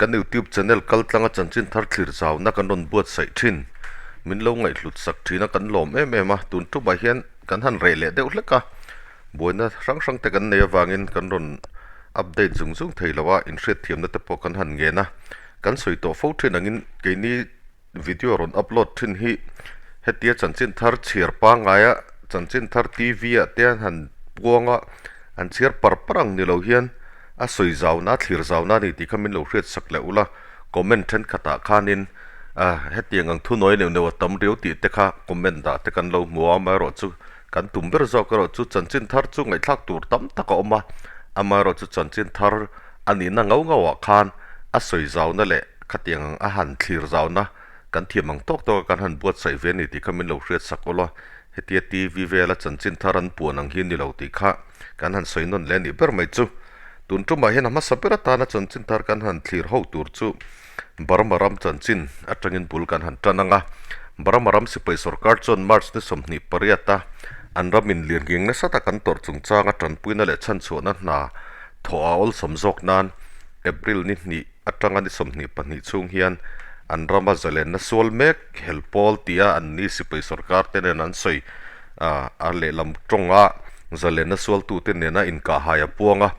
Kan YouTube channel kal tlanga chanchin thar thlir zauna kan rawn buatsaih thin. Min lo ngaihhlut sak thin a kan lawm em em a, tun tumah hian kan han reh leh deuh hlek a, buaina hrang hrang te kan nei avangin kan rawn update zung zung thei lo a, inhriatthiamna te pawh kan han ngen a, kan sawi tawh fo thin angin keini video rawn upload thin hi hetia chanchin thar chhiar pangngaia chanchin thar T_V ah te an han puang a an chhiar par par ang ni lo hian a sawi zauna a thlir zauna a ni tih kha min lo hriat sak leh ula comment thenkhatah khanin ah hetiang ang thunawi neuh neuh a tam riau tih te kha comment dah te kan lo hmu a amaherawhchu kan tum ber zawk erawh chu chanchin thar chu ngaihthlak tur tam tak a awm a amaherawhchu chanchin thar a nihna ngau ngauah khan a sawi zauna leh Khatiang ang a han thlir zauna kan thiam ang tawk tawk a kan han buatsaih ve a ni tih kha min lo hriat sak awlh a, hetia TV vela chanchin thar an puan ang hi ni lo tih kha kan han sawi nawn leh a nih ber mai chu. Tun tumah hian a hmasa ber atana chanchin thar kan han thlir ho tur chu Burma ram chanchin atangin bul kan han tan ang a, Burma ram sipai sorkar chuan March ni 28 a an ramin lirnghing nasa tak an tawrh chungchanga tanpuina leh chhanchhuahna hna thawh a awlsam zawk nan April ni hnih atanga ni 22 chhung hian an rama zalenna sual mek hel pawl tia an ni sipai sorkar te nen an sawi a lehlam tawnga zalenna sualtute nena inkahhai a puang a.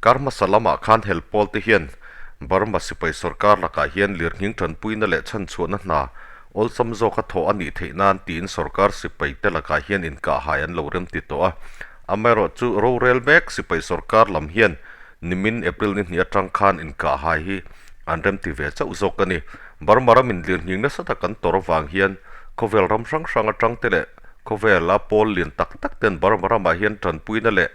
Kar hmasa lamah khan hel pawl te hian Burma sipai sorkar lakah hian lirnghing tanpuina leh chhanchhuahna hna awlsam zawka thawh a nih theih nan tiin sorkar sipai te lakah hian inkahhai an lo remti tawh a. Amaherawhchu rorel mek sipai sorkar lam hian Nimin April ni hnih atang khan inkahhai hi an remti ve chauh zawk a ni. Burma ram inlirnghing nasa tak an tawrh avang hian khawvel ram hrang hrang atang te leh khawvela pawl lian tak tak ten Burma ramah hian tanpuina leh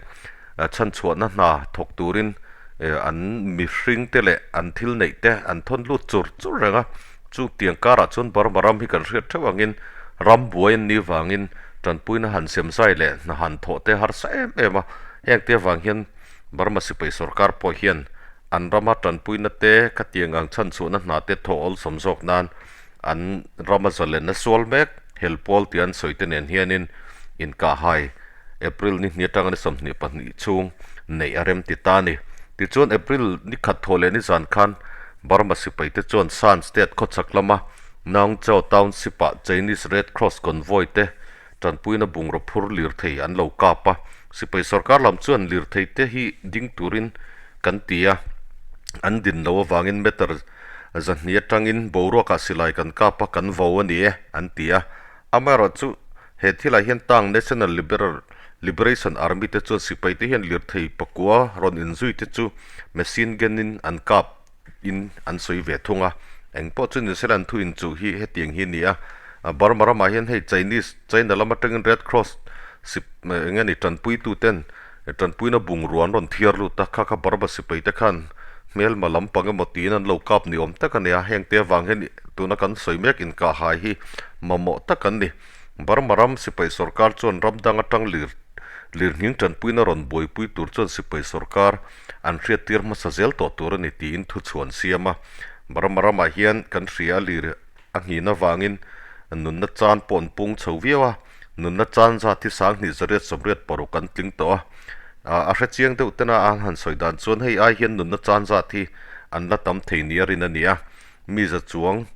chhanchhuahna hna thawk turin an mihring te leh an thil neih te an thawn lut chur chur reng a. Chu tiang karah chuan Burma ram hi kan hriat theuh angin ram buai an nih vangin tanpuina han sem zai leh hna han thawh te harsa em em a. Heng te avang hian Burma sipai sorkar pawh hian an rama tanpuina te khatiang ang chhanchhuahna hna te thawh awlsawm zawk nan an rama zalenna sual mek hel pawl tih an sawi te nen hianin inkahhai April ni hnih atanga ni 22 chhung neih a rem ti ta a ni. Tichuan April ni khat thawh leh ni zan khan Burma sipai te chuan Shan State khawchhak lama Naungchaw Township-ah Chinese Red Cross convoy te Tanpuina bungraw phur lirthei an lo kap a, sipai sorkar lam chuan lirthei te hi ding turin kan ti a, an din lo avangin meter zahnih atangin boruakah silai kan kap a, kan vo a ni e, an ti a. Amaherawhchu he thilah hian Tang National Liberal Liberation Army te chuan sipai te hian lirthei pakua rawn inzui te chu machine gun-in an kap in an sawi ve thung a, eng pawh chu ni sela an thu inchuh hi hetiang hi a ni a, Burma ramah hian hei Chinese China lam atangin Red Cross sip eng nge ni tanpui tu ten tanpuina bungrua an rawn thiar lut a, kha kha Burma sipai te khan hmelma lampang emaw tiin an lo kap ni awm tak a ni a, heng te avang hian tuna kan sawi mek inkahhai hi mamawh tak an ni. Burma ram sipai sorkar chuan ram dang atang lir lirnghing tanpuina rawn buaipui tur chuan sipai sorkar an hriattir hmasa zel tawh tur a ni tiin thuchhuan siam a. Burma ramah hian kan hria a lir a nghin avangin nunna chan pawh an pung chho viau a, nunna chan zat hi 2886 an tling tawh a. A hre chiang deuh tena an han sawi dan chuan hei ai hian nunna chan zat hi an la tam thei nia rin a ni a, mi za chuang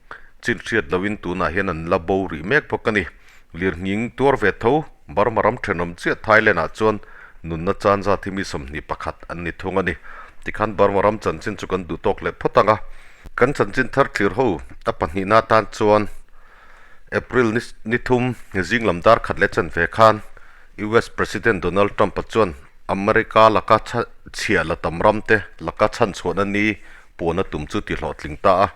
chin hriat loin tunah hian an la bo rih mek bawk a ni. Lirnghing tuar ve tho, Burma ram thenawm chiah Thailand ah chuan nunna chan zat hi mi 21 an ni thung a ni. Tikhan Burma ram chanchin chu kan duh tawk leh phawt ang a. Kan chanchin thar thlir ho a pahnihna atan chuan April ni ni thum zing lam dar khat leh chanve khan US President Donald Trump-a chuan America laka chhia la tam ram te laka chhanchhuahna ni puan a tum chu ti hlawhtling ta a.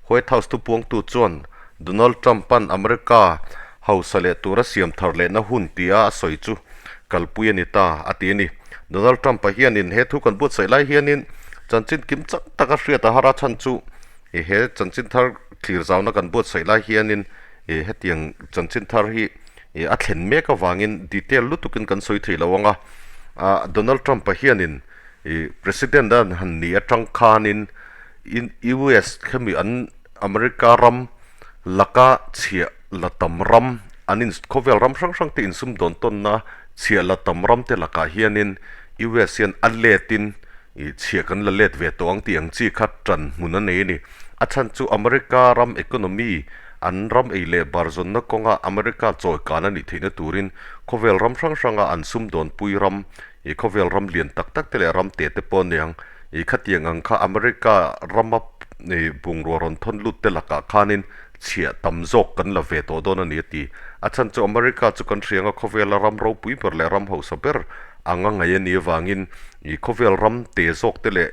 White House thupuangtu chuan Donald Trump-a'n America hausa leh tura siam thar lehna hun tia a sawi chu kalpui a ni ta, a ti a ni. Donald Trump-a hianin he thu kan buatsaih lai hianin chanchin kim chak taka hriat a har a chhan chu he chanchin thar thlir zauna kan buatsaih lai hianin hetiang chanchin thar hi a thlen mek avangin detail lutukin kan sawi thei lo ang a. Donald Trump-a hianin I President a han ni atang khanin in US khemi an America ram laka chhiah la tam ram an in khawvel ram hrang hrang te insum dawn tawnna chhiah la tam ram te lakah hianin US hian a let in Ih chhiah kan la let ve tawh ang tih ang chi kha tan hmun a nei a ni. A chhan chu America ram economy an ram ei leh bar zawnna kawnga America chawi kan a nih theihna turin khawvel ram hrang hranga an sumdawnpui ram ih khawvel ram lian tak tak te leh ram te te pawh a ni ang. Ih khatiang ang kha America rama ih bungrua rawn thawn lut te lakah khanin chhiah tam zawk kan la ve tawh dawn a ni a ti. A chhan chu America chu kan hria anga khawvela ram ropui ber leh ram hausa ber anga ngaih a nih avangin ih khawvel ram te zawk te leh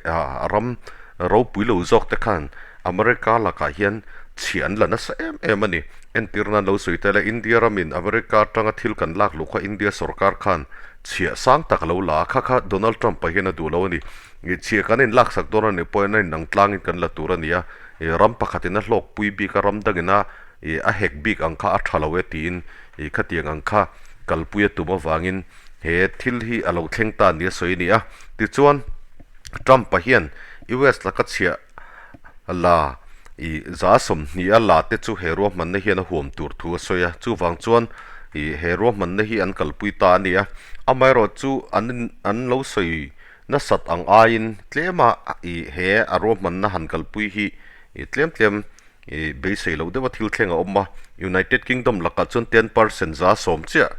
ram ropui lo zawk te khan America lakah hian chhiah an la nasa em em a ni. Entir nan lo sawi tel a, India ramin America atanga thil kan lak luh kha India sorkar khan chhiah sang tak a lo la a, kha kha Donald Trump-a hian a duh lo a ni. Ih chhiah kan inlaksak dawn a nih pawhin a inang tlangin kan la tur a ni a, ih ram pakhatin a hlawkpui bik a, ram dangin a ih a hek bik ang kha a tha lo e tiin ih khatiang ang kha kalpui a tum avangin He thil hi a lo thleng ta nia sawi a ni a. Tichuan, Trump-a hian US laka chhiah la i 20% a la te chu he ruahmanna hian a huam tur thu a sawi a. Chuvang chuan i he ruahmanna hi an kalpui ta a ni a. Amaherawhchu chu an an lo sawi nasat ang aiin tlema i he a ruahmanna han kalpui hi i tlem tlem I beisei loh deuha thil thleng a awm a, United Kingdom lakah chuan 10% 10% chiah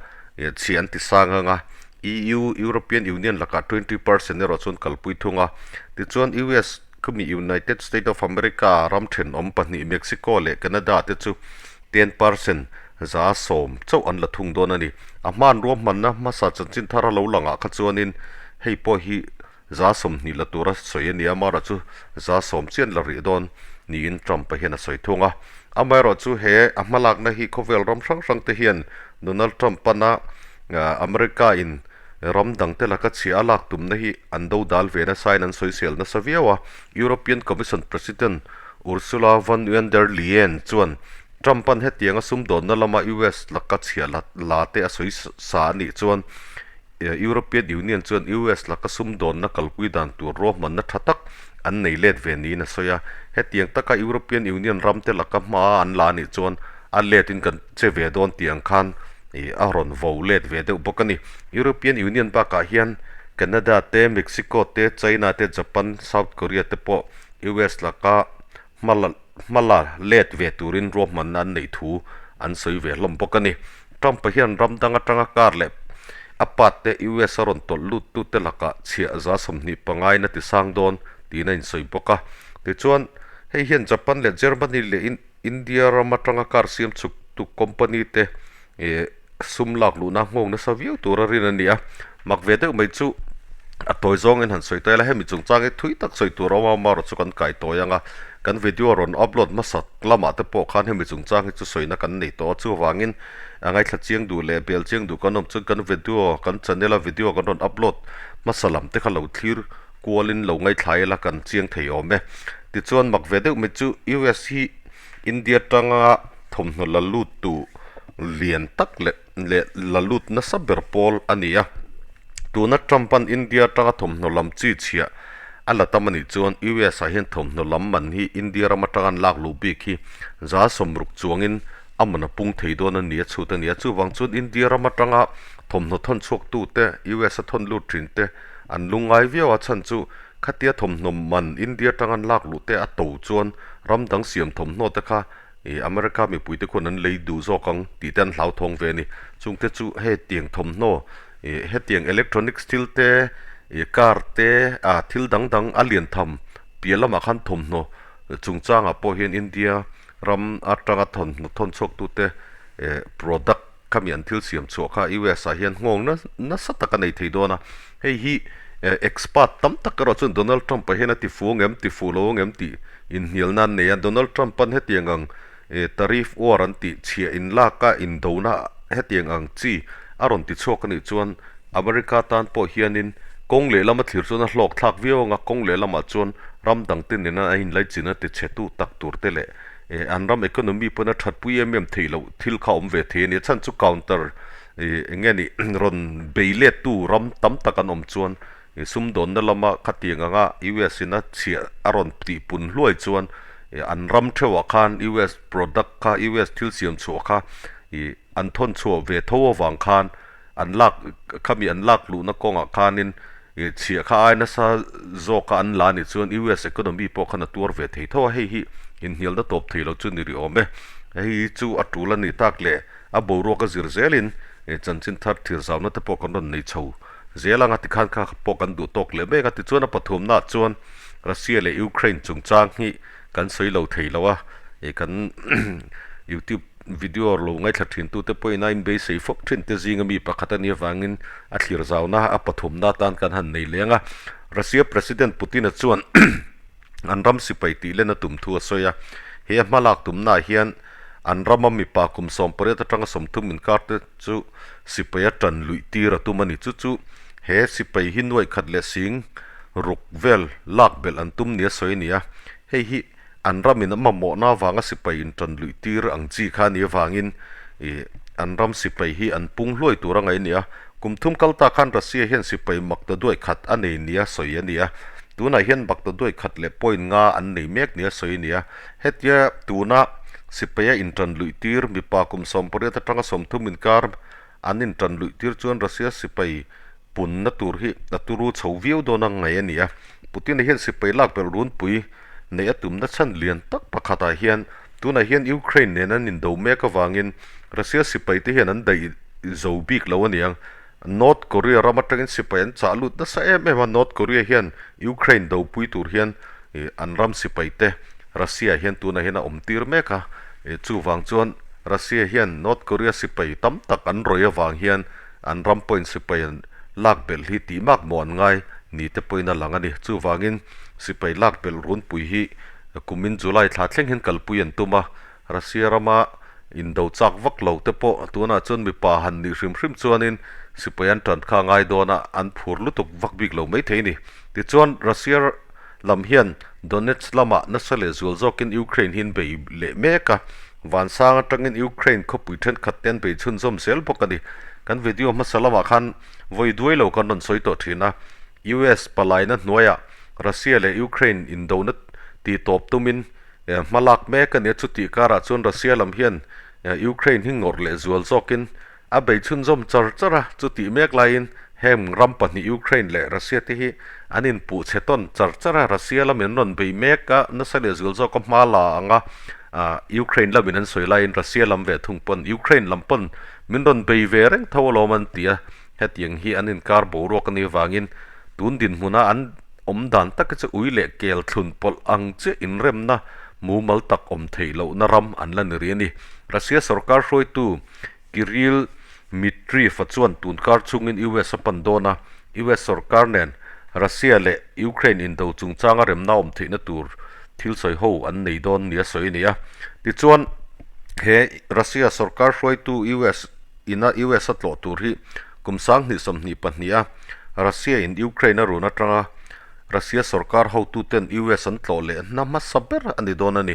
chhiah an ti sang ang a, EU, European Union, lakah 20% erawh chuan kalpui thung a. Tichuan US khumi United State of America ram thenawm pahnih Mexico leh Canada te chu 10% 10% chauh an la thung dawn a ni. A hman ruahmanna hmasa chanchin thar a lo langah kha chuanin hei pawh hi 20% la tura sawi a ni a, Mara chu 10% chian la rih dawn niin Trump-a hian a sawi thung a. Amaherawhchu he a hmalakna hi khawvel ram hrang hrang te hian Donald Trump pana America-in ram dangte laka chhia a lak tumna hi an do dal ve nasain an sawisel nasa viau a. European Commission President Ursula von der Leyen chuan Trump-a'n hetianga sumdawnna lama US laka chhia la te a sawi sa a nih chuan European Union chuan US laka sumdawnna kalpui dan tur ruahmanna tha tak an nei let ve niin a sawi a. Hetiang taka European Union ramte laka hma an la anih chuan a letin kan che ve dawn tih ang khan a rawn vo let ve deuh bawk a ni. European Union bakah hian Canada te, Mexico te, China te, Japan, South Korea te pawh US laka hma hma la let ve turin ruahmanna an neih thu an sawi ve hlawm bawk a ni. Trump-a hian ram dang atanga car leh a part te US a rawn tawlh lut tute lakah chhiah 25%-in a ti sang dawn tiin a insawi bawk a. Tichuan, hei hian Japan leh Germany leh India ram atanga car siam chhuk tu company te sum lak luhna nghawng nasa viau tura rin a ni a. Mak ve deuh mai chu a tawi zawngin han sawi ta ila, hemi chungchang hi thui tak sawi tur a awm a, amaherawhchu chu kan kai tawi ang a, kan video rawn upload hmasa lamah te pawh khan hemi chungchang hi chu sawina kan nei tawh a, chuvangin a ngaithla chiang duh leh bel chiang duh kan awm chuan kan video kan channel a video kan rawn upload hmasa lam te kha lo thlir kualin lo ngaithla ila kan chiang thei awm e. Tichuan mak ve deuh mai chu US hi India tanga thawmhnaw la lut tu lian tak leh leh la lut nasa ber pawl a ni a. Tuna Trump-a'n India atanga thawmhnaw lam chi chhiah a la tam a nih chuan US ah hian thawmhnaw lam man hi India ram atanga an lak luh bik hi 60% chuangin a man a pung thei dawn a ni a chhut a ni a. Chuvang chuan India ram atanga thawmhnaw thawn chhuaktute US a thawn lut thin te an lungngai viau a chhan chu Khatia thawmhnaw man India atanga an lak luh te a to chuan ram dang siam thawmhnaw te kha ih America mipui te khuan an lei duh zawk ang tih te an hlauthawng ve a ni. Chung te chu hetiang thawmhnaw ih hetiang electronics thil te ih car te ah thil dang dang a lian tham piah lamah khan thawmhnaw chungchangah pawh hian India ram atanga thawmhnaw thawn chhuak tute eh product Khami an thil siam chhuah kha US ah hian nghawng nasa tak a nei thei dawn a, hei hi expert tam tak erawh chuan Donald Trump ah hian a ti fu ang em, ti fuh lo ang em tih inhnialna an nei a, Donald Trump an hetiang ang tariff war an tih chhiah inlak a indona hetiang ang chi a rawn ti chhuak a nih chuan America tan pawh hianin kawng lehlam a thlir chuan a hlawk thlak viau ang a, kawng lehlamah chuan ram dangte nena a inlaichin a ti chhetu tak tur te leh Eh an ram economy pawn a that pui em em theih loh thil kha awm ve thei a ni. A chhan chu counter ih eng nge ni rawn bei let tu ram tam tak an awm chuan ih sumdawnna lama khatiang anga US in a chhiah a rawn tih pun hluai chuan ih an ram theuhah khan US product kha US thil siam chhuah kha ih an thawn chhuah ve tho avang khan an lak khami an lak luhna kawngah khanin. Ih chhiah kha ai nasa zawka an la anih chuan US economy pawh khan a tuar ve thei tho a, hei hi inhnialna tawp thei lo chu ni rih awm e. Hei chu a tul a nih tak leh a boruak a zir zelin chanchin thar thir zauna te pawh kan rawn nei chho zel ang a tikhan kha pawh kan duh tawk leh mek a. Tichuan a pathumnaah chuan Russia leh Ukraine chungchang hi kan sawi lo thei lo a, ih kan YouTube Video lo ngaithla thin tute pawhin a inbeisei fawk thin te zinga mi pakhat a nih avangin a thlir zauna a pathumna atan kan han nei leng a. Russia President Putin-a chuan an ram sipai tih len a tum thu a sawi a. He a hmalak tumnaah hian an rama mipa kum 18 atanga 30 inkar te chu sipai a tan luih tir a tum a ni. Chu chu he sipai hi nuaih khat leh sing ruk vel lak belh an tum nia sawi a ni a. Hei hi An ramin a mamawhna avanga sipai intan luih tir ang chi kha a nih avangin ih an ram sipai hi an pung hluai tur a ngaih a ni a. Kum thum kal ta khan Russia hian sipai makta duai khat a nei nia sawi a ni a. Tunah hian makta duai khat leh point nga an nei mek nia sawi a ni a. Hetia tuna sipaia intan luih tir mipa kum 18 atanga 30 inkar an intan luih tir chuan Russia sipai punna tur hi a turu chho viau dawn a ngaih a ni a. Putin-a hian sipai lak belh runpui neih a tumna chhan lian tak pakhatah hian tunah hian Ukraine nen an indo mek avangin Russia sipai te hian an daih zo bik lo a ni ang. North Korea ram atangin sipai an chah lut nasa em em a, North Korea hian Ukraine dopui tur hian an ram sipai te Russia hian tunah hian a awm tir mek a, chuvang chuan Russia hian North Korea sipai tam tak an rawih avang hian An ram pawhin sipai an lak belh hi tih mak maw an ngai ni te pawhin a lang a ni. Chuvangin sipai lak belh runpui hi kumin July thla thleng hian kalpui an tum a. Russia rama indo chak vak lo te pawh tunah chuan mipa han nih hrim hrim chuanin sipai an tan kha a ngai dawn a, an phur lutuk vak bik lo maithei a ni. Tichuan Russia lam hian Donetsk lamah nasa leh zual zawkin Ukraine hi an bei leh mek a. Vansang atangin Ukraine khawpui thenkhat te an bei chhunzawm zel bawk a ni. Kan video hmasa lamah khan vawi duai lo kan rawn sawi tawh thin a. US palaina hnuaiah Russia leh Ukraine indona tih tawp tumin hma lak mek a ni a. Chutih karah chuan Russia lam hian Ukraine hi ngawrh leh zual zawkin A bei chhunzawm char char a, chutih mek laiin heng ram pahnih Ukraine leh Russia te hi an inpuh chhe tawn char char a, Russia lamin an rawn bei mek a, nasa leh zual zawk a hma la ang a, Ukraine lamin an sawi laiin Russia lam ve thung pawn Ukraine lam pawn min rawn bei ve reng tho alawm an ti a, hetiang hi an inkar boruak a nih avangin tun dinhmuna an awm dan tak hi chu ui leh kel thlun pawlh ang chiah inremna mumal tak awm theih lohna ram an la ni rih a ni. Russia sorkar hruaitu Kirill Dmitriev-a chuan tunkar chungin US a pan dawn a, US sorkar nen Russia leh Ukraine indo chungchanga remna awm theihna tur thil sawi ho an nei dawn nia sawi a ni a. Tichuan, he Russia sorkar hruaitu US ina US a tlawh tur hi kum 2022 a Russia in Ukraine a run atanga Russia sorkar hotuten US an tlawh leh hna hmasa ber a ni dawn a ni.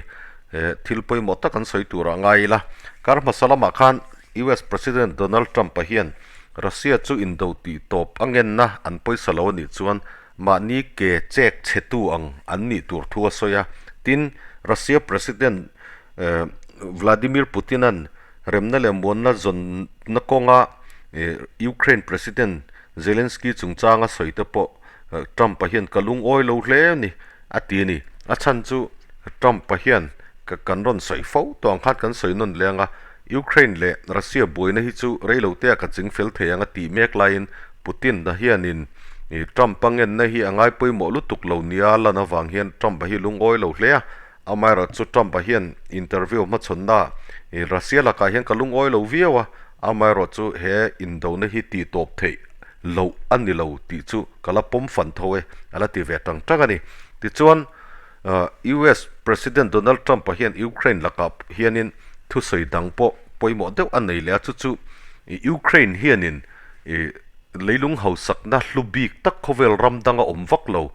He thil pawimawh tak an sawi turah ngai ila, kar hmasa lamah khan US President Donald Trump-a hian Russia chu indo tih tawp a ngenna an pawisa lo a nih chuan mahni ke chek chhetu ang an nih tur thu a sawi a. Tin, Russia President Vladimir Putin-a'n remna leh muanna zawnna kawnga Ukraine President Zelensky chungchanga sawi te pawh Trump-a hian ka lungawi lo hle a ni a ti a ni. A chhan chu Trump-a hian ka kan rawn sawi fo tawh ang khan kan sawi nawn leh ang a, Ukraine leh Russia buaina hi chu reilotea ka ching fel thei ang a tih mek laiin Putin-a hianin Trump-a ngenna hi a ngai pawimawh lutuk lo nia lan avang hian Trump-a hi lungawi lo hle a. Amaherawhchu Trump-a hian interview hmachhawnna Russia lakah hian ka lungawi lo viau a, amaherawhchu he indona hi tihtawp theih loh a ni lo tih chu ka la pawm fan tho e, a la ti ve tang tang a ni. Tichuan, US President Donald Trump-a hian Ukraine lakah hianin thusawi dang pawh pawimawh deuh a nei leh a, chu chu Ukraine hianin leilung hausakna hlu bik tak khawvel ram danga awm vak lo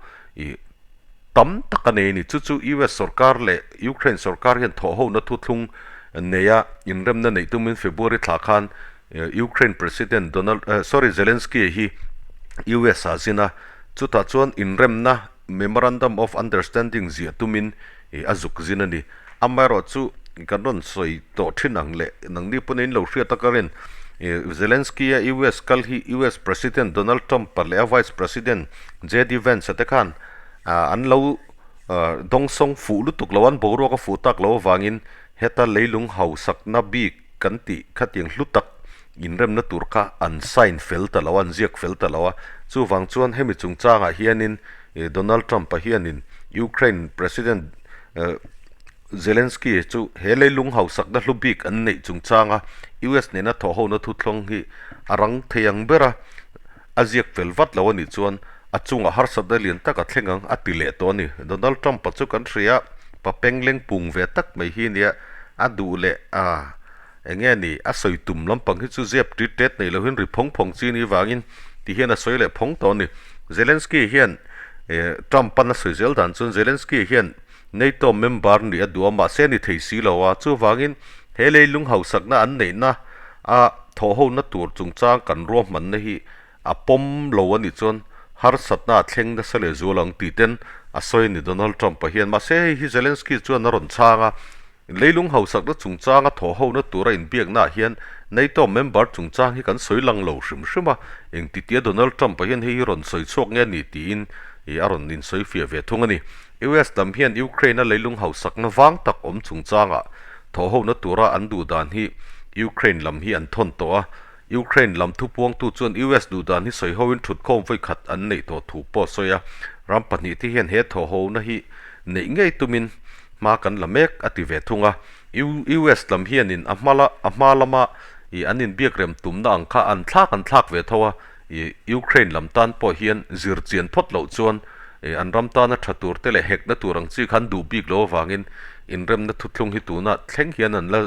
tam tak a nei a ni. Chu chu US sorkar leh Ukraine sorkar hian thawhhona thuthlung neia inremna neih tumin February thla khan Ukraine President Donald sorry Zelensky hi US ah zin a, chutah chuan inremna Memorandum of Understanding ziah tumin a zuk zin a ni. Amaherawhchu kan rawn sawi tawh thin ang leh nangni pawn in lo hriat a ka rin. Zelensky-a US kal hi US President Donald Trump-a leh a Vice President JD Vance-a te khan an lo dawngsawng fuh lutuk lo a, an boruak a fuh tak loh avangin heta leilung hausakna bik kan tih khatiang hlu tak inremna tur kha an sign fel ta lo a, an ziak fel ta lo a. Chuvang chuan hemi chungchangah hianin Donald Trump-a hianin Ukraine President Zelensky chu he leilung hausakna hlu bik an neih chungchanga US nena thawhhona thuthlawng hi a rang thei ang ber a, a ziak fel vat lo a nih chuan a chungah harsatna lian tak a thleng ang a ti leh tawh a ni. Donald Trump-a chu kan hria, pa pengleng pung ve tak mai hi nia, a duh leh a eng nge ni, a sawi tum lampang hi chu zep tit tet nei lohin ri phawng phawng chi ni vangin ti hian a sawi leh phawng tawh a ni. Zelensky hian Trump-an a sawi zel dan chuan Zelensky hian NATO member nih a duh a, mahse a ni thei si lo a, chuvangin he leilung hausakna an neihna a thawhhona tur chungchang kan ruahmanna hi a pawm lo a nih chuan harsatna a thleng nasa leh zual ang tih ten a sawi a ni Donald Trump-a hian. Mahse hei hi Zelensky chuan a rawn chhang a, leilung hausakna chungchanga thawhhona tura inbiaknaah hian NATO member chungchang hi kan sawi lang lo hrim hrim a, engtitia Donald Trump-a hian hei hi rawn sawi chhuak nge a ni tiin a rawn insawifiah ve thung a ni. US lam hian Ukraine-a leilung hausakna vang tak awm chungchangah thawhhona tura an duh dan hi Ukraine lam hi an thawn tawh a. Ukraine lam thupuangtu chuan US duh dan hi sawi hoin thutkhawm vawi khat an neih tawh thu pawh a sawi a. Ram pahnihte hian he thawhhona hi neih ngei tumin hma kan la mek a ti ve thung a. US lam hianin a hma a hma lama ih an inbiakrem tumna ang kha an thlak an thlak ve tho a. Ih Ukraine lam tan pawh hian zir chian phawt loh chuan Ih an ram tana tha tur te leh hekna tur ang chi khan duh bik lo avangin inremna thuthlung hi tuna thleng hian an la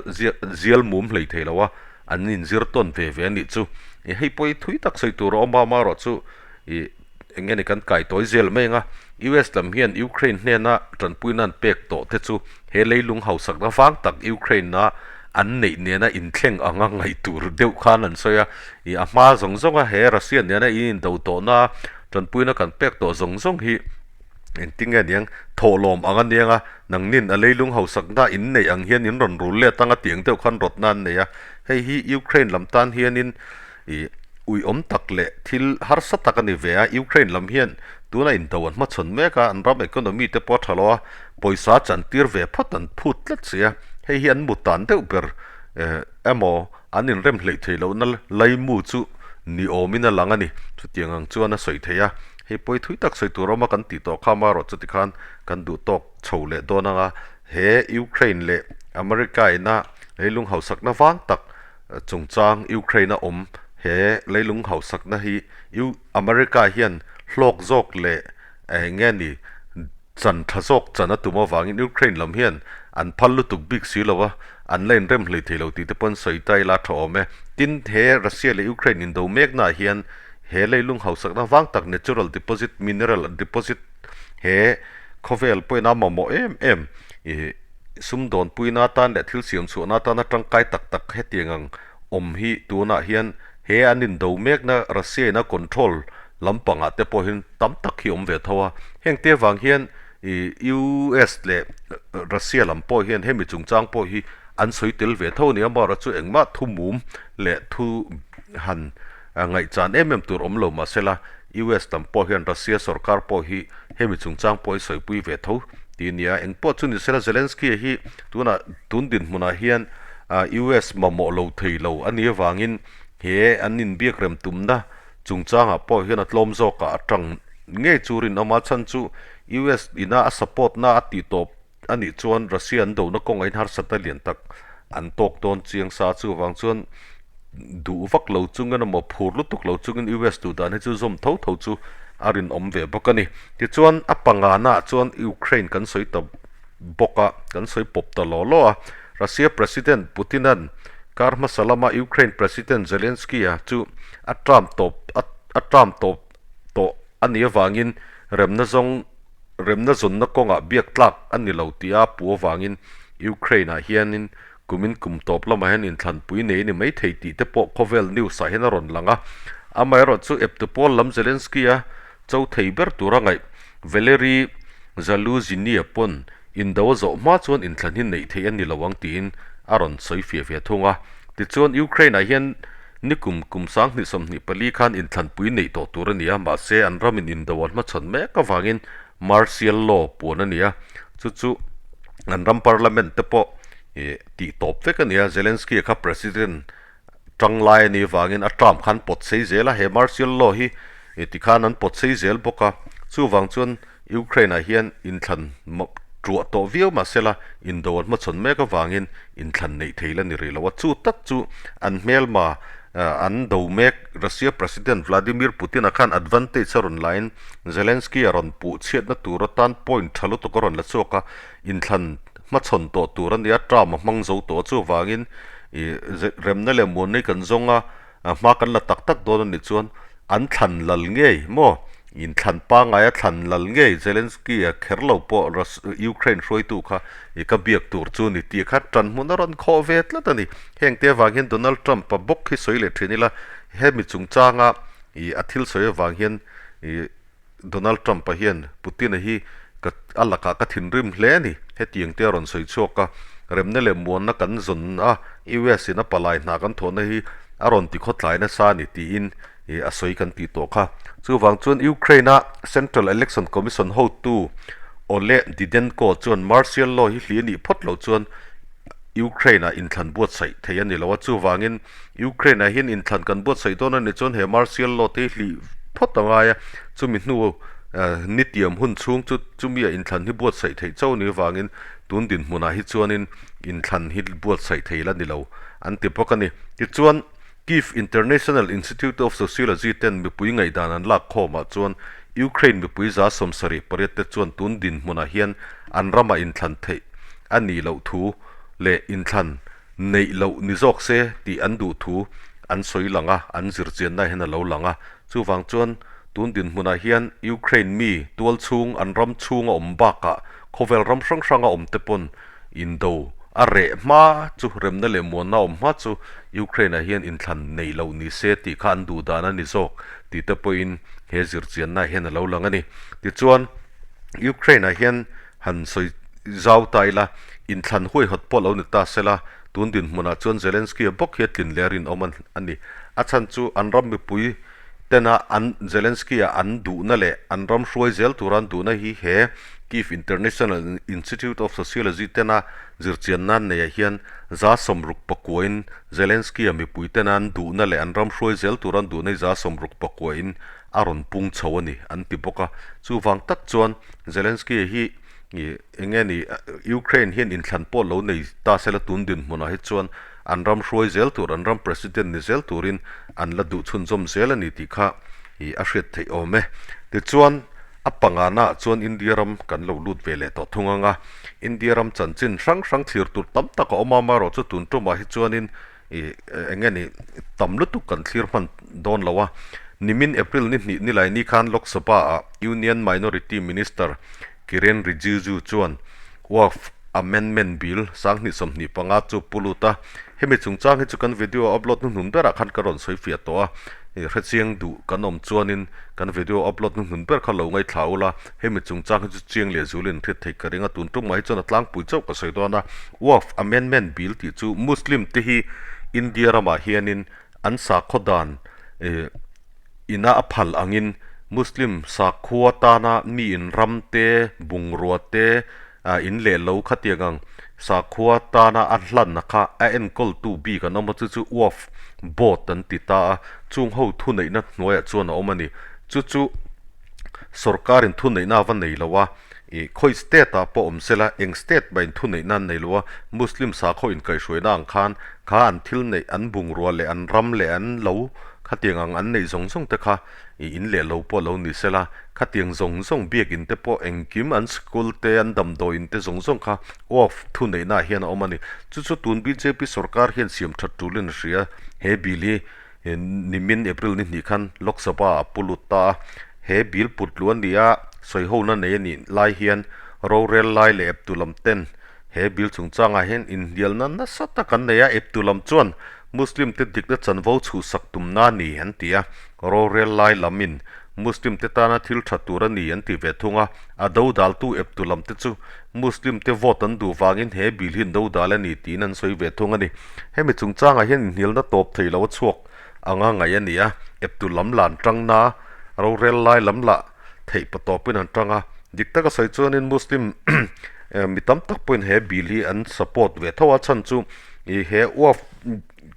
zial mum hlei thei lo a, an inzir tawn ve ve a nih chu. Ih hei pawh hi thui tak sawi tur a awm a, amaherawhchu ih eng nge ni kan kai tawi zel mai ang a, US lam hian Ukraine hnena tanpuina an pek tawh te chu he leilung hausakna vang tak Ukraine-a an neih nena inthleng anga ngaih tur deuh khan an sawi a, ih a hma zawng zawnga he Russia nena in indo tawhna Tanpuina kan pek tawh zawng zawng hi engtin nge niang thawhlawm ang a niang a, nangnin a leilung hausakna in neih ang hian in rawn rul let anga tiang deuh khan rawtna an nei a. Hei hi Ukraine lam tan hianin ih uiawm tak leh thil harsa tak a ni ve a, Ukraine lam hian tuna indo an hmachhawn mek a, an ram economy te pawh a tha lo a, pawisa chantir ve phawt an phut tlat si a, hei hi an mutan deuh ber emaw An inrem hleih theih lohna laimu chu ni awmin a lang a ni. Chutiang ang chuan a sawi thei a, hei pawi thui tak sawi tur awma kan tih tawh kha amaherawh chuti khan kan duh tawk chho leh dawn ang a. He Ukraine leh America ina leilung hausakna vang tak chungchang Ukraine a awm he leilung hausakna hi America hian hlawk zawk leh eng nge ni Chan tha zawk chan a tum avangin Ukraine lam hian an phal lutuk bik si lo a, an la inrem hlei thei lo tih te pawn sawi ta ila tha awm e. Tin, he Russia leh Ukraine indo meknaah hian he leilung hausakna vang tak natural deposit, mineral deposit he khawvel pawhin a mamawh em em i sumdawnpuina atan leh thil siam chhuahna atana tangkai tak tak hetiang ang awm hi tunah hian he an indo mekna Russia in a control lampangah te pawhin tam tak hi awm ve tho a, heng te vang hian ih US leh Russia lam pawh hian hemi chungchang pawh hi an sawi tel ve tho a ni a, amaherawhchu chu engmah thu mum leh thu han ngaihchan em em tur awm lo mahsela US lam pawh hian Russia sorkar pawh hi hemi chungchang pawh hi sawipui ve tho tih a ni a, engpawh chu ni sela Zelensky hi tunah tun dinhmunah hian US mamawh lo thei lo a nih avangin he an inbiak rem tumna Chungchangah pawh hian a tlawm zawkah a tang ngei chu rinawm a, chhan chu US ina a support na a tih tawp a nih chuan Russia an dona kawngah in harsatna lian tak an tawk dawn chiang sa chuvang chuan duh vak lo chungin emaw phur lutuk lo chungin US duh dan hi chu zawm tho tho chu a rinawm ve bawk a ni. Tichuan a pangana ah chuan Ukraine kan sawi ta bawk a, kan sawi pawp ta law law a, Russia President Putin-a'n kar hmasa lama Ukraine President Zelensky-a chu a term tawp a term tawp tawh a nih avangin remna zawng remna zawnna kawngah biak tlak a ni lo tih a pu avangin Ukraine-ah hianin kumin kum tawp lamah hian inthlanpui nei a ni maithei tih te pawh khawvel news-ah hian a rawn lang a. Amaherawhchu eptu pawl lam Zelensky-a cho thei ber tura ngaih Valery Zaluzhny-a pawn Indo a zawh hma chuan inthlan hi neih theih a ni lo ang tiin a rawn sawi fiah ve thung a. Tichuan Ukraine-ah hian Nikum kum 2024 khan inthlanpui neih tawh tur a ni a, mahse an ramin indo an hmachhawn mek avangin martial law puan a ni a, chu chu an ram parliament te pawh ih tih tawp vek a ni a, Zelensky-a kha president tang lai a nih avangin a term khan pawt sei zel a, he martial law hi ih tikhan an pawt sei zel bawk a, chuvang chuan Ukraine-ah hian inthlan truah tawh viau mahsela indo an hmachhawn mek avangin inthlan neih thei la ni rih lo a, chu tak chu an hmelma an do mek Russia President Vladimir Putin-a khan advantage a rawn lain Zelensky a rawn puh chhiatna tur atan point tha lutuk a rawn la chhuak a, inthlan hmachhawn tawh tur a nia, term a hmang zo tawh a, chuvangin ih remna leh muanna hi kan zawng a, hma kan la tak tak dawn a nih chuan an thlan lal ngei maw? Inthlan pangngaia thlan lal ngei Zelensky-a kher lo pawh Ukraine hruaitu kha i ka biak tur chu ni tih kha ṭan hmun a rawn khawh ve tlat a ni. Heng te avang hian Donald Trump-a bawk hi sawi leh ṭhin ila, hemi chungchanga i a thil sawi avang hian i Donald Trump-a hian Putin-a hi ka a lakah ka thinrim hle a ni. Hetiang te a rawn sawi chhuak a, remna leh muanna kan zawn a, US-in a palai hna kan thawhna hi a rawn ti khawtlai nasa a ni tiin ih a sawi kan tih tawh kha. Chuvang chuan Ukraine-a Central Election Commission hotu Oleh Didenko chuan martial law hi hli a nih phawt loh chuan Ukraine-ah inthlan buatsaih thei a ni lo a, chuvangin Ukraine-ah hian inthlan kan buatsaih dawn a nih chuan he martial law te hi hlih phawt a ngai a, chumi hnu nitiam hun chhung chu chumia inthlan hi buatsaih theih chauh a nih avangin tun dinhmunah hi chuanin inthlan hi buatsaih thei la ni lo an ti bawk a ni. Tichuan. Kyiv International Institute of Sociology ten mipui ngaihdan an lak khawmah chuan Ukraine mipui 78% te chuan tun dinhmunah hian an ramah inthlan theih a nih loh thu leh inthlan neih loh ni zawk se tih an duh thu an sawi lang a, an zirchianna hian a lo lang a. Chuvang chuan tun dinhmunah hian Ukraine mi tual chhung an ram chhunga awm bakah khawvel ram hrang hranga awm te pawn Indo a reh hma chu remna leh muanna awm hma chu Ukraine-ah hian inthlan neih loh ni se tih kha an duh dan a ni zawk tih te pawhin he zirchiannaah hian a lo lang a ni. Tichuan, Ukraine-ah hian han sawi zau ta ila, inthlan huaihawt pawh lo ni ta sela, tun dinhmunah chuan Zelensky-a bawk hi a tlin leh a rinawm a ni. A chhan chu an ram mipui tena an Zelensky-a an duhna leh an ram hruai zel tura an duhna hi he Kyiv International Institute of Sociology tena zirchianna neiah hian 69%-in Zelensky-a mipui tena an duhna leh an ram hruai zel tura an duhna hi 69%-in a rawn pung chho a ni an ti bawk a. Chuvang tak chuan Zelensky-a hi eng nge ni Ukraine hian inthlan pawh lo nei ta sela tun dinhmunah hi chuan an ram hruai zel tur, an ram President ni zel turin an la duh chhunzawm zel a ni tih kha ih a hriat theih awm e. Tichuan, a pangana ah chuan India ram kan lo lut ve leh tawh thung ang a, India ram chanchin hrang hrang thlir tur tam tak a awm a, amaherawh chu tun tumah hi chuanin ih eng nge ni tam lutuk kan thlir hman dawn lo a. Nimin April ni hnih nilai ni khan Lok Sabha ah Union Minority Minister Kiren Rijiju chuan Waqf Amendment Bill 2025 chu pu lut a, hemi chungchang hi chu kan video upload hnuhnun berah khan ka rawn sawi fiah tawh a, hrechiang duh kan awm chuanin kan video upload hnuhnun ber kha lo ngaithla ula, hemi chungchang hi chu chiang leh zulin hriat theih ka ring a, tun tumah hi chuan a tlangpui chauh ka sawi dawn a, Waqf Amendment Bill tih chu Muslim te hi India ramah hianin an sakhaw dan ih ina a phal angin Muslim sakhua tana mi in ram te, bungrua te, ah in leh lo khatiang ang sakhua tana a hlanna kha a enkawltu bik an awm a, chu chu Waqf Board an ti ta a, chung ho thuneihna hnuaiah chuan a awm a ni. Chu chu sorkarin thuneihna a va nei lo a, ih khawi state ah pawh awm sela eng state mah in thuneihna an nei lo a, Muslim sakhaw inkaihhruaina ang khan kha an thil neih an bungrua leh an ram leh an lo khatiang ang an neih zawng zawng te kha ih in leh lo pawh lo ni sela khatiang zawng zawng biakin te pawh engkim an school te an damdawiin te zawng zawng kha Waqf thuneihna ah hian a awm a ni. Chu chu tun bjp sorkar hian siam that tulin a hria he bill hi Nimin April ni hnih khan Lok Sabha a pu lut ta a, he bill put luh a ni a, sawihona nei a nih lai hian rorel lai leh eptu lam ten he bill chungchangah hian inhnialna nasa tak an nei a, eptu lam chuan Muslim te dikna chanvo chhuhsak tumna a ni an ti a, rorel lai lamin Muslim te tana thil tha tur a ni an ti ve thung a, a dodaltu eptu lam te chu Muslim te vote an duh vangin he bill hi an dodal a ni tiin an sawi ve thung a ni. Hemi chungchangah hian inhnialna tawp thei lo a chhuak anga ngaih a ni a, eptu lam lah an tang na, rorel lai lam lah theih patawpin an tang a, dik taka sawi chuanin Muslim mi tam tak pawhin he bill hi an support ve tho a, chhan chu ih he Waqf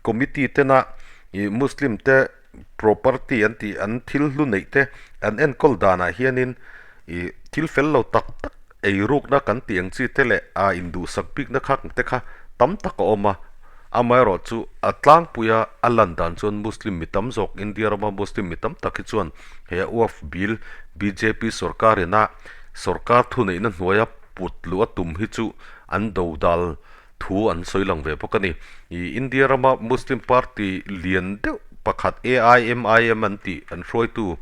committee tena ih Muslim te property an tih an thil hlu neih te an enkawl danah hianin ih thil fel lo tak tak ei rukna kan tih ang chi te leh a induhsak bikna kha te kha tam tak a awm a, amaherawh chu a tlangpuia a lan dan chuan Muslim mi tam zawk India rama Muslim mi tam tak hi chuan he Waqf bill bjp sorkarina sorkar thuneihna hnuaia put luh a tum hi chu an dodal thu an sawi lang ve bawk a ni. Ih India rama Muslim party lian deuh pakhat AIMIM an tih an hruaitu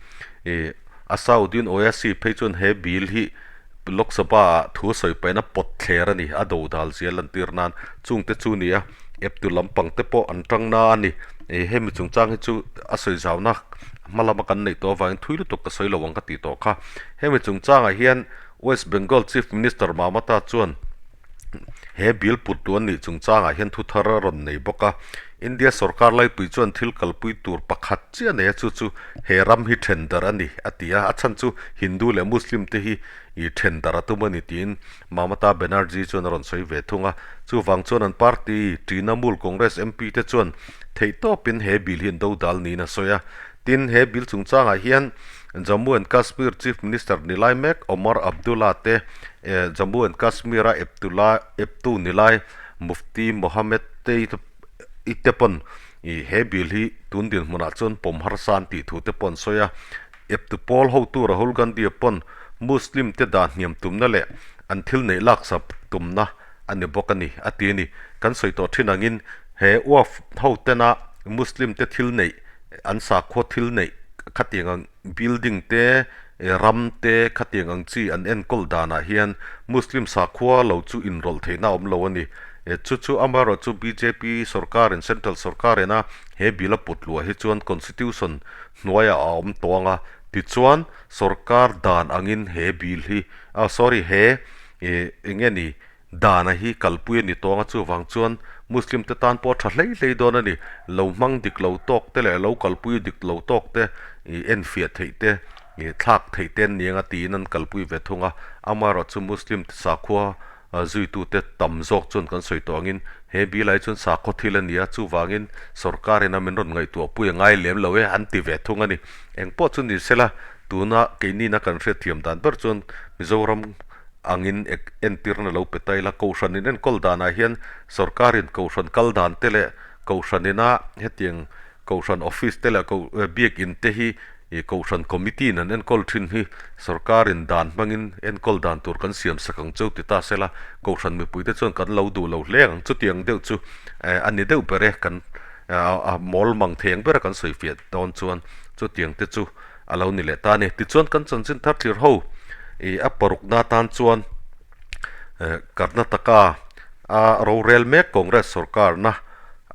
ih Asauddin Owaisi phei chuan he bill hi Lok Sabha ah thu sawi pahin a pawt thler a ni, a dodal zia lantir nan chungte chu ni a, eptu lampang te pawh an tang na a ni. Ih hemi chungchang hi chu a sawi zauna hma lama kan neih tawh avangin thui lutuk ka sawi lo ang ka tih tawh kha. Hemi chungchangah hian West Bengal Chief Minister Mamata chuan He bill put tu an nih chungchangah hian thu thar a rawn nei bawk a, India sorkar laipui chuan thil kalpui tur pakhat chiah nei a chu chu he ram hi then darh a ni a ti a, a chhan chu Hindu leh Muslim te hi ih then darh a tum a ni tiin Mamata Banerjee chuan a rawn sawi ve thung a, chuvang chuan an party Trinamool Congress MP te chuan theihtawpin he bill hi an dodal niin a sawi a, tin he bill chungchangah hian Jammu and Kashmir Chief Minister ni lai mek Omar Abdullah te Jammu and Kashmir a eptu lai eptu ni lai Mufti Mohammed te i te pawn ih he bill hi tun dinhmunah chuan pawm harsa an tih thu te pawh an sawi a. Eptu pawl hotu Rahul Gandhi pawn Muslim te dah hniam tumna leh an thil neih laksak tumna a ni bawk a ni a ti a ni. Kan sawi tawh thin angin he Waqf ho tena Muslim te thil neih an sakhua thil neih khatiang ang building te ram te khatiang ang chi an enkawl danah hian Muslim sakhua lo chu inrawlh theihna a awm lo a ni. Chu chu amaherawhchu bjp sorkarin central sorkarina he bill a put luah hi chuan constitution hnuaiah a awm tawh ang a, tichuan sorkar dan angin he bill hi ah sorry he eng nge ni Dana hi kalpui a ni tawng a, chuvang chuan Muslim te tan pawh a tha hlei hlei dawn a ni. Lo hmang dik lo tawk te leh lo kalpui dik lo tawk te ih enfiah theih te ih thlak theih te an ni ang a tiin an kalpui ve thung a. Amaherawhchu Muslim te sakhua zuitute tam zawk chuan kan sawi tawh angin he bill ah hi chuan sakhaw thil a ni a, chuvangin sorkar ina min rawn ngaihtuah pui a ngai lem lo e an ti ve thung a ni. Engpawh chu ni sela tuna keinina kan hriatthiam dan ber chuan Mizoram angin entirna lo pe ta ila, Kohhran in enkawl danah hian sorkarin Kohhran kal dan te leh Kohhran ina hetiang Kohhran office te leh biakin te hi Kohhran committee in an enkawl thin hi sorkarin dan hmangin enkawl dan tur kan siam sak ang cheu ti ta sela, Kohhran mipuite chuan kan lo duh lo hle ang. Chutiang deuh chu a ni deuh ber e, kan mawl mang thei ang bera kan sawi fiah dawn chuan chutiang te chu a lo ni leh ta a ni. Tichuan kan chanchin thar thlir ho ih a parukna atan chuan eh Karnataka a rorel mek Congress sorkarna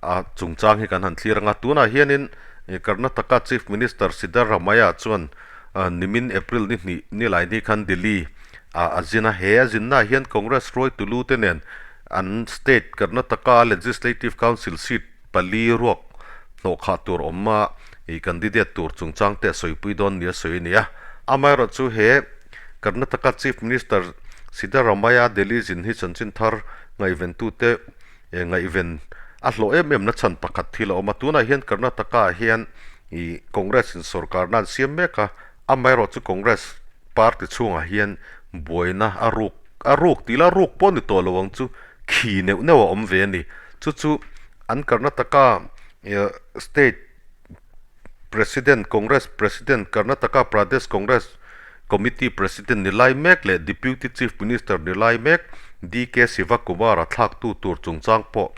a chungchang hi kan han thlir ang a. Tunah hianin ih Karnataka Chief Minister Siddaramaiah chuan nimin April ni hnih ni lai ni khan Delhi ah a zin a. He a zinnaah hian Congress hruaitu lu te nen an state Karnataka Legislative Council seat pali ruak hnawhkhah tur awm a, ih candidate tur chungchang te a sawipui dawn nia sawi a ni a. Amaherawh chu he Karnataka Chief Minister Siddaramaiah Delhi zin hi chanchin thar ngaihventute ngaihven a hlawh em em na chhan pakhat thil a awm a. Tunah hian Karnataka ah hian ih Congress in sorkarna an siam mek a, amaherawh chu Congress party chhungah hian buaina a ruk a ruk tih la ruk pawh ni tawh lo ang chu khi neuh neuh a awm ve a ni. Chu chu an Karnataka State President, Congress President, Karnataka Pradesh Congress Committee President ni lai mek leh Deputy Chief Minister ni lai mek DK Sivakumar-a thlaktu tur chungchang pawh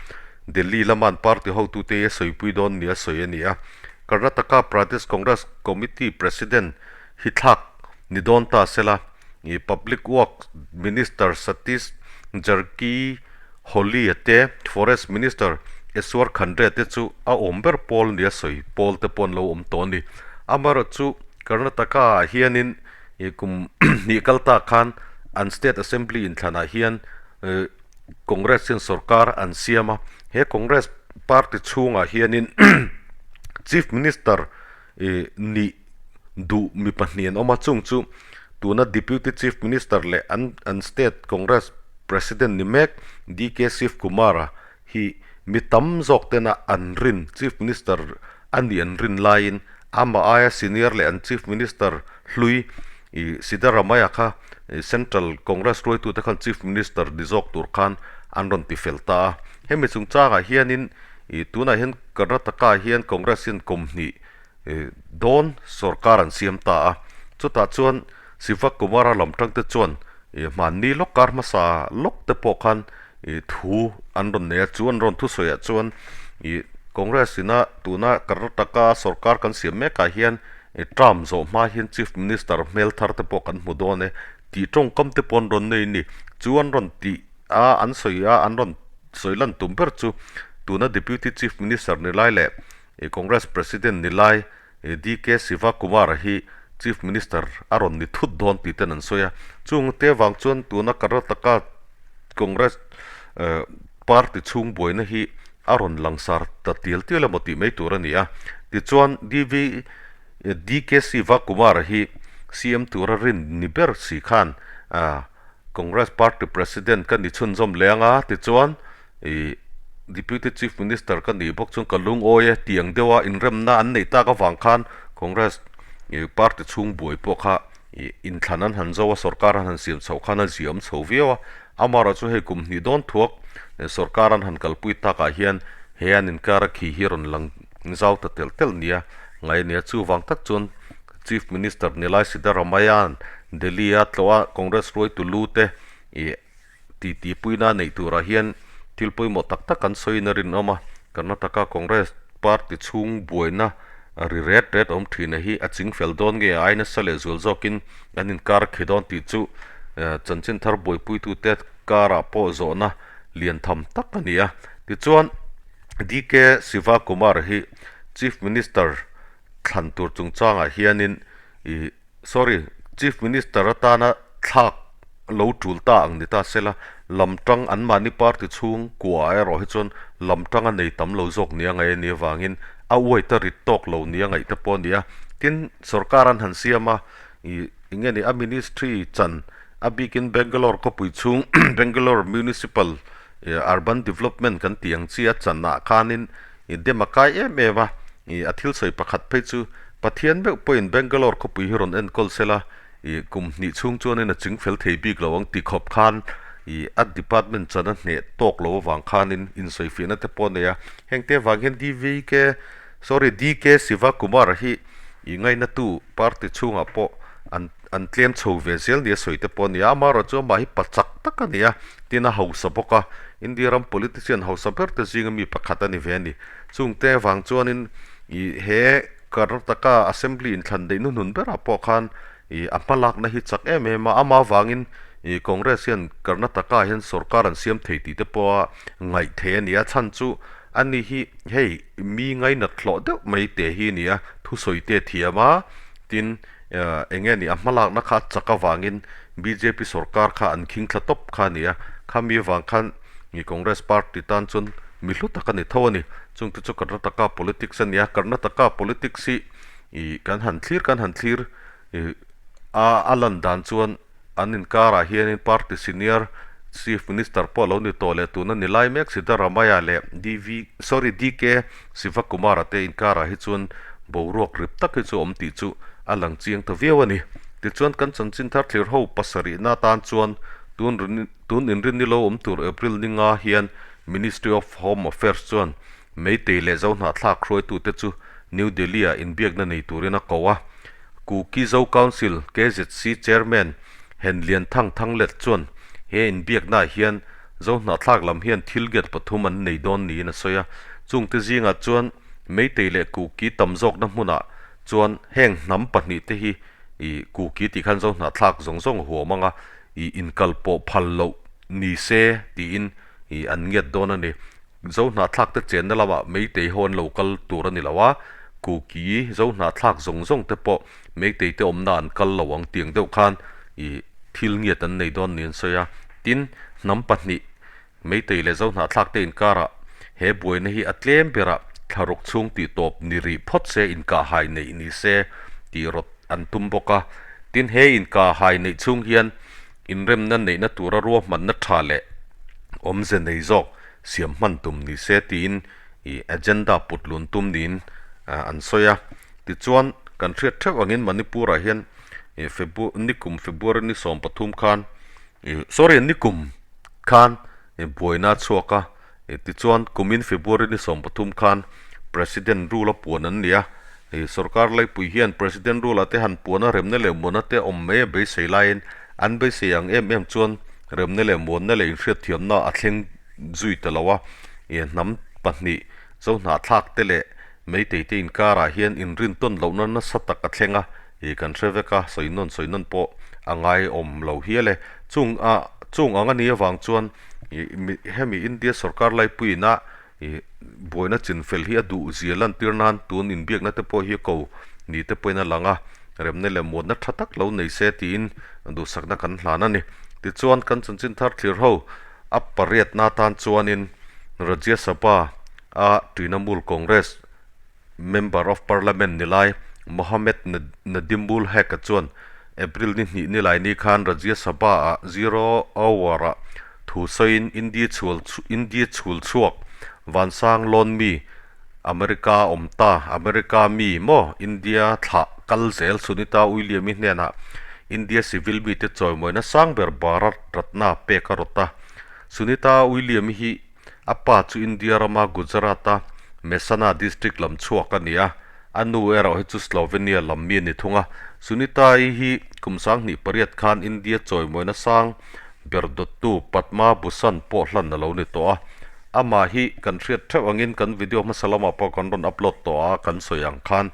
Delhi lama an party hotute hi a sawipui dawn nia sawi a ni a. Karnataka Pradesh Congress Committee President hi thlak ni dawn ta sela, Public Works Minister Satish Jarkiholi te, Forest Minister Eshwar Khandre te chu a awm ber pawl nia sawi pawl te pawh an lo awm tawh a ni. Amaherawhchu Karnataka ah hianin kum hnih kal tak khan an State Assembly inthlanah hian Congress hian sorkar an siam a, he Congress party chhungah hianin. Chief Minister nih duh mi pahnih an awm a, chung chu tuna Deputy Chief Minister leh an an State Congress President ni mek DK Shivakumar-a hi mi tam zawk tena an rin Chief Minister a nih an rin laiin amah aia senior leh an Chief Minister hlui Siddaramaiah kha Central Congress hruaitute khan Chief Minister ni zawk tur khan an rawn ti fel ta a. Hemi chungchangah hianin Ih tunah hian Karnataka ah hian Congress hian kum hnih dawn sorkar an siam ta a, chutah chuan Siva Kumara lam tang te chuan ih hmanni lawk kar hmasa lawk te pawh khan ih thu an rawn nei a, chu an rawn thusawi ah chuan ih Congress ina tuna Karnataka sorkar kan siam mek ah hian ih term zawh hma hian Chief Minister hmel thar te pawh kan hmu dawn e tih tawngkam te pawh an rawn nei a ni, chu an rawn tih a an sawi a an rawn. Sawi lan tum ber chu tuna Deputy Chief Minister ni lai leh Congress President ni lai DK Sivakumar hi Chief Minister a rawn ni thut dawn tih ten an sawi a. Chung te vang chuan tuna Karnataka Congress party chhung buaina hi a rawn langsar ta tial tial emaw tih mai tur a ni a. Tichuan DV DK Sivakumar hi CM tura rin ni ber si khan Congress Party President ka ni chhunzawm leng a, tichuan ih Deputy Chief Minister ka nih bawk chuan ka lungawi e tiang deuha inremna an neih tak avang khan Congress ih party chhung buai pawh kha ih inthlan an han zo a, sorkar an han siam chhoh khan a ziam chho viau a, amaherawh chu hei kum hnih dawn thuak sorkar an han kalpui takah hian he an inkar a khi hi rawn lang zau ta telh telh nia ngai a nia, chuvang tak chuan Chief Minister Nilai Siddaramaiah-a'n Delhi-a tlawha Congress hruaitu lu te ih titi puina neih turah hian thil pawimawh tak tak an sawiin a rinawm a, Karnataka Congress party chhung buaina ri ret ret awm thina hi a ching fel dawn nge a ai nasa leh zual zawkin an inkar khi dawn tih chu chanchin thar buaipuitute karah pawh zawhna lian tham tak a ni a. Tichuan DK Sivakumar hi Chief Minister thlan tur chungchangah hianin ih sorry Chief Minister atana thlak lo tul ta ang ni ta sela, lam tang anmahni party chhung kuaah erawh hi chuan lam tang a nei tam lo zawk nia ngaih a nih avangin a uai ta rit tawk lo nia ngaih te pawh a ni a. Tin, sorkar an han siam a, ih eng nge ni a ministry chan a bikin Bangalore khawpui chhung Bangalore Municipal Urban Development kan tih ang chi a chanah khanin I dem a kai em em a, i a thil sawi pakhat phei chu Pathian meuh pawhin Bangalore khawpui hi rawn enkawl sela, i kum hnih chhung chuanin a ching fel thei bik lo ang ti khawp khan i a department chan a hneh tawk lo avang khanin insawifiahna te pawh a nei a, hengte avang hian DVK sorry DK Sivakumar hi i ngainatu party chhungah pawh an an tlem chho ve zel nia sawi te pawh a ni a, amaherawhchu amah hi pa chak tak a ni a, tin a hausa bawk a, India ram politician hausa ber te zinga mi pakhat a ni ve a ni. Chungte avang chuanin ih he Karnataka Assembly inthlan daih hnuhnun berah pawh khan ih a hmalakna hi chak em em a, amah avangin ih Congress hian Karnataka hian sorkar an siam thei tih te pawha ngaih theih a ni a, chhan chu ani hi hei mi ngainat hlawh deuh mai te hi a ni a, thusawi te a thiam a, tin Eng nge ni a hmalakna kha a chak avangin bjp sorkar kha an khing thla tawp kha a ni a, khami avang khan i Congress party tan chuan mi hlu tak a ni tho a ni. Chungte chu Karnataka politics a ni a, Karnataka politics hi i kan han thlir kan han thlir i a a lan dan chuan An inkarah hianin party senior Chief Minister pawh lo ni tawh leh tuna ni lai mek Siddaramaiah leh DV sorry DK Sivakumara te inkarah hi chuan boruak rip tak hi chu awm tih chu a lang chiang ta viau a ni. Tichuan kan chanchin thar thlir ho pasarihna atan chuan tun tun inrin ni lo awm tur April ni nga hian Ministry of Home Affairs chuan Meitei leh Zohnahthlak hruaitute chu New Delhi-ah inbiakna nei turin a ko a. Kuki Zo Council, KZC, Chairman Henlian Thang Thanglet chuan he inbiaknaah hian Zohnahthlak lam hian thil gate pathum an nei dawn niin a sawi a. Chungte zingah chuan Meitei leh Kuki tam zawkna hmunah chuan heng hnam pahnihte hi ih Kuki tih khan Zohnahthlak zawng zawng a huam anga ih inkalpawh phal loh ni se tiin ih an ngiat dawn a ni. Zohnahthlak te chenna lamah Meitei ho an lo kal tur a ni lo a, Kuki Zohnahthlak zawng zawng te pawh Meitei te awmna an kal lo ang tiang deuh khan ih thil ngiat an nei dawn niin an sawi a. Tin, hnam pahnih Meitei leh Zohnahthlak te inkarah he buaina hi a tlem berah thla ruk chhung tih tawp ni rih phawt se inkahhai neih ni se tih rawt an tum bawk a. Tin, he inkahhai neih chhung hian inremna neihna tura ruahmanna tha leh awmze nei zawk siam hman tum ni se tiin ih agenda put lun tum niin an sawi a. Tichuan, kan hriat theuh angin Manipur-ah hian ih Febru nikum February ni 13 khan ih sorry nikum khan ih buaina a chhuak a. Ih tichuan, kumin February ni 13 khan President rule a puan an ni a. Ih sorkar laipui hian President rule ah te han puan a remna leh muanna te awm mai a beisei laiin an beisei ang em em chuan remna leh muanna leh inhriatthiamna a thleng zui ta lo a. Ih hnam pahnih Zohnahthlak te leh Meitei te inkarah hian inrintawn lohna nasa tak a thleng a, ih kan hre vek a, sawi nawn sawi nawn pawh a ngaiawm lo hial e. Chung a chung ang a nih avang chuan ih hemi India sorkar laipuiin a ih buaina chinfel hi a duh zia lantir nan tun inbiakna te pawh hi a ko ni te pawhin a lang a, remna leh muatna tha tak lo nei se tiin duhsakna kan hlan a ni. Tichuan kan chanchin thar thlir ho a pariatna atan chuanin Rajya Sabha a Trinamool Congress Member of Parliament ni lai Mohammed Nadimul Haque chuan April ni hnih ni lai ni khan Rajya Sabha-ah Zero Hour-ah thu sawiin India chhul India chhul chhuak Vansang lawn mi America awm ta America mi maw India thlah kal zel Sunita William-i hnenah India civil mite chawimawina sang ber Bharat Ratna pek a rawt a. Sunita William-i hi A pa chu India rama Gujarat-a Mehsana district lam chhuak a ni a, a nu erawh hi chu Slovenia lam mi a ni thung a. Sunita-i hi kum 2008 khan India chawimawina sang ber dawttu Padma Bhushan pawh hlan a lo ni tawh a. Amah hi kan hriat theuh angin kan video hmasa lamah pawh kan rawn upload tawh a, kan sawi ang khan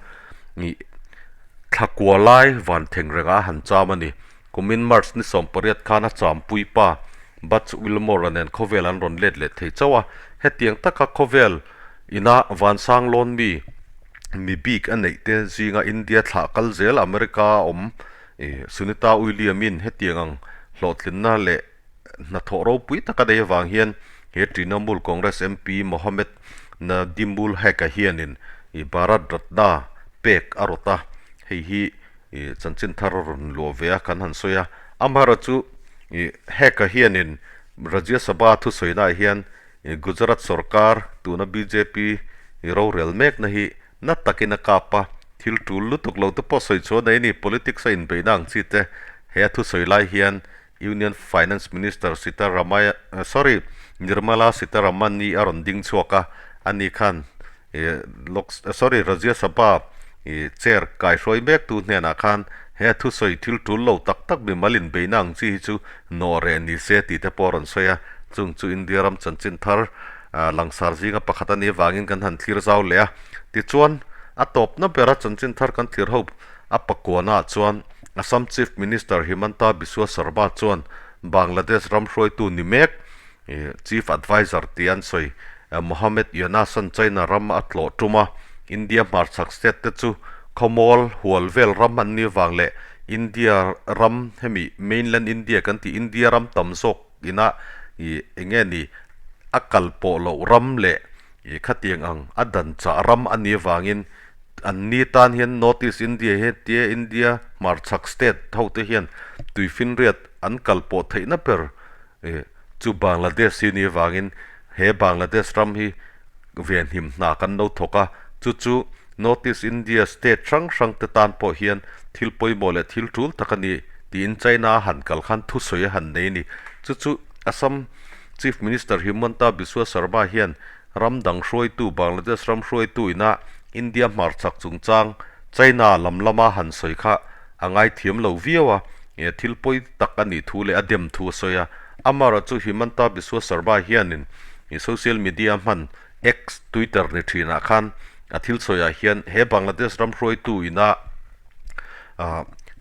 thla kua lai van theng rengah a han cham a ni. Kumin March ni 18 khan a champui pa Butch Wilmore-a nen khawvel an rawn let leh thei chauh a, hetiang taka khawvel ina vansang lawn mi mi bik a neih te zinga India thlah kal zel America a awm Sunita William-in hetiang ang hlawhtlinna leh hnathawh ropui tak a nei avang hian he Trinamool Congress MP Mohammed Nadimul Haque-a hianin Bharat Ratna pek a rawt a, hei hi Ih chanchin thar a rawn luah ve a kan han sawi a, amaherawh chu ih Haque-a hianin Rajya Sabha thusawi naah hian ih Gujarat sorkar tuna bjp ih rorel mekna hi na takin a kap a, thil tul lutuk lo te pawh sawi chhuah nei a ni, politics a inbeihna ang chi te he a thusawi lai hian Union Finance Minister Sitaramaya sorry Nirmala Sitharaman-i a rawn ding chhuak a, ani khan ih Lok sorry Rajya Sabha ih chair kaihruai mektu hnenah khan he a thusawi thil tul lo tak tak mimal inbeihna ang chi hi chu nawh reh ni se tih te pawh a rawn sawi a, chung chu India ram chanchin thar langsar zinga pakhat a nih avangin kan han thlir zau leh a, tichuan a tawpna bera chanchin thar kan thlir ho A pakuanah chuan Assam Chief Minister Himanta Biswa Sarma chuan Bangladesh ram hruaitu ni mek Chief Adviser tih an sawi Mohammed Yunus-a'n China ram a tlawh tum a, India hmarchhak state te chu khawmawl hual vel ram an nih vang leh India ram hemi mainland India kan tih India ram tam zawk ina ih eng nge ni a kal pawh loh ram leh ih khatiang ang a dan chah ram a nih vangin An ni tan hian North East India hi tia India hmarchhak state ho te hian tuifinriat an kal pawh theihna ber chu Bangladesh hi ni avangin he Bangladesh ram hi venhim hna kan lo thawk a, chu chu North East India state hrang hrang te tan pawh hian thil pawimawh leh thil tul tak a ni tiin China a han kal khan thusawi a han nei a ni. Chu chu Assam Chief Minister Himanta Biswa Sarma hian Ram dang hruaitu Bangladesh ram hruaitu ina India hmarchhak chungchang China lam lama han sawi kha a ngaithiam lo viau a, thil pawi tak a nih thu leh a dem thu a sawi a. Amaherawh chu Himanta Biswa Sarma hianin social media hman X, Twitter ni thinah khan a thil sawiah hian he Bangladesh ram hruaitu ina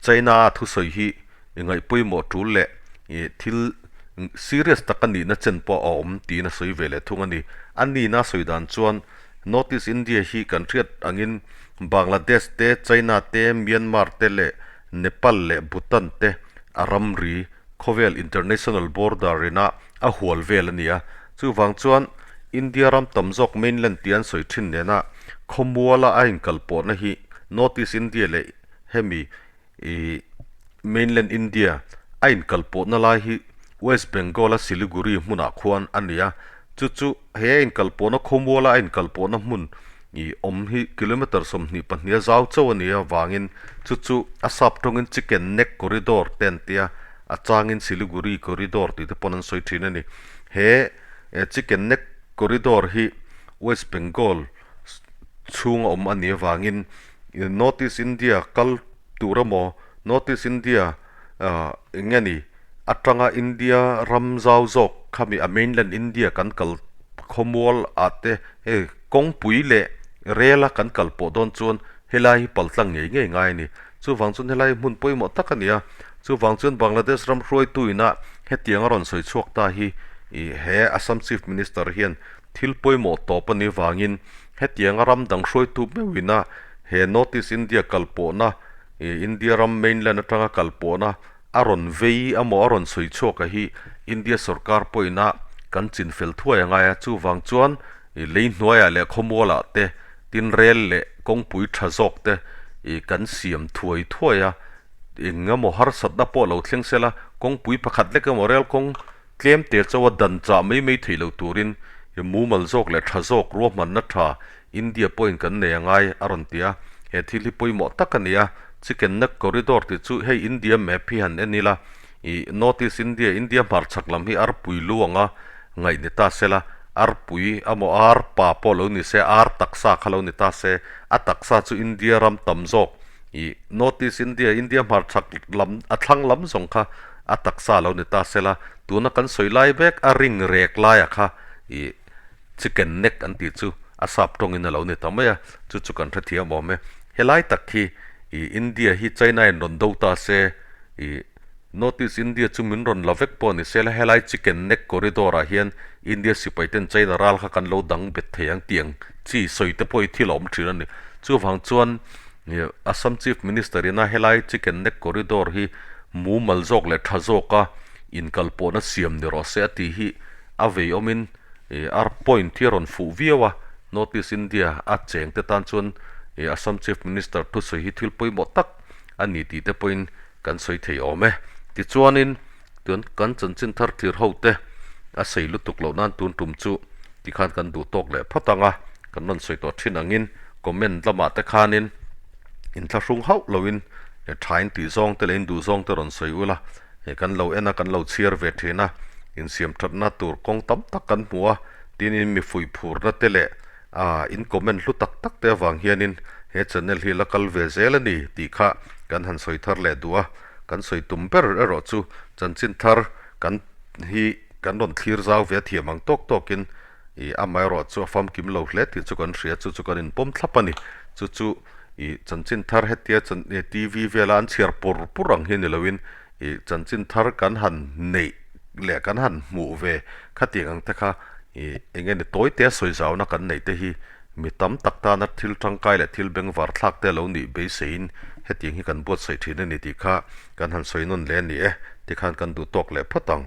China a thusawi hi I ngaih pawimawh tul leh i thil serious tak a nihna chen pawh a awm tiin a sawi ve leh thung a ni. A nihna a sawi dan chuan North East India hi kan hriat angin Bangladesh te, China te, Myanmar te leh Nepal leh Bhutan te a ramri khawvel international border ina a hual vel a ni a. Chuvang chuan India ram tam zawk mainland tia an sawi thin nena khawmuala a inkalpawhna hi North East India leh hemi ih mainland India a inkalpawhna lai hi West Bengal a Siliguri hmunah khuan a ni a, chu chu he a inkalpawhna khawmuala a inkalpawhna hmun ih awm hi kilometer 22 a zau chauh a ni avangin chu chu a sap tawngin Chicken Neck Corridor te an tia a changin Siliguri Corridor tih te pawn an sawi thin a ni. He Chicken Neck Corridor hi West Bengal chhunga awm a nih avangin North East India kal tur emaw North East India ah eng nge ni atanga India ram zau zawk khami a mainland India kan kal khawmual ah te hei kawngpui leh rel a kan kal pawh dawn chuan helai hi paltlang ngei ngei ngai a ni. Chuvang chuan helai hmun pawimawh tak a ni a, chuvang chuan Bangladesh ram hruaitu ina hetiang a rawn sawi chhuak ta hi ih he Assam Chief Minister hian thil pawimawh tawp a nih vangin hetianga ram dang hruaitu meuh ina he North East India kalpawhna ih India ram mainland atanga kalpawhna a rawn vei amaw a rawn sawi chhuak a hi India sorkar pawhina kan chinfel thuai a ngai a, chuvang chuan ih lei hnuaiah leh khawmualah te tin rel leh kawngpui tha zawk te ih kan siam thuai thuai a, eng emaw harsatna pawh lo thleng sela kawngpui pakhat lek emaw rel kawng tlem te chawa dan chah mai mai theih loh turin ih mumal zawk leh tha zawk ruahmanna tha India pawhin kan nei a ngai a rawn ti a, he thil hi pawimawh tak a ni a, Chicken Neck Corridor tih chu hei India map hi han en ila ih North East India, India hmarchhak lam hi arpui lu anga ngaih ni ta sela, arpui amaw ar pa pawh lo ni se, ar taksa kha lo ni ta se, a taksa chu India ram tam zawk ih North East India, India hmarchhak lam a thlang lam zawng kha a taksa lo ni ta sela, tuna kan sawi lai vek a ring rek laia kha ih Chicken neck an tih chu a sap tawngin a lo ni ta mai a, chu chu kan hrethiam awm e. Helai tak hi ih India hi China in rawn do ta se ih North East India chu min rawn la vek pawh ni se la helai Chicken neck corridor ah hian India sipai ten China ral kha kan lo dang bet thei ang tiang chi sawi te pawh hi thil a awm thin a ni. Chuvang chuan ih Assam Chief Minister ina helai Chicken neck corridor hi mumal zawk leh tha zawka inkalpawhna siam ni rawh se a tih hi a vei awmin Ih ar point hi a rawn fuh viau a, North East India a cheng te tan chuan ih Assam Chief Minister thusawi hi thil pawimawh tak a ni tih te pawhin kan sawi thei awm e. Tichuanin tun kan chanchin thar thlir ho te a sei lutuk loh nan tun tum chu tikhan kan duh tawk leh phawt ang a, kan rawn sawi tawh thin angin comment lamah te khanin inthlahrung hauh loin thain tih zawng te leh in duh zawng te rawn sawi ula. Hei kan lo en a, kan lo chhiar ve thin a, insiam thatna tur kawng tam tak kan hmu a, tin in mi fuih phurna te leh ah in comment hlu tak tak te avang hianin he channel hi la kal ve zel a ni tih kha kan han sawi thar leh duh a, kan sawi tum ber erawh chu chanchin thar kan hi kan rawn thlir zau ve a thiam ang tawk tawkin ih amaherawh chu a famkim lo hle tih chu kan hria chu chu kan inpawm thlap a ni, chu chu. Ih chanchin thar hetia chan ih TV vela an chhiar pur pur ang hi ni loin ih chanchin thar kan han neih leh kan han hmuh ve khatiang ang te kha ih eng nge ni tawi te a sawi zauna kan neih te hi mi tam tak tana thil tangkai leh thil bengvar thlak te lo nih beiseiin hetiang hi kan buatsaih thin a ni tih kha kan han sawi nawn leh a ni e tikhan kan duh tawk leh phawt ang.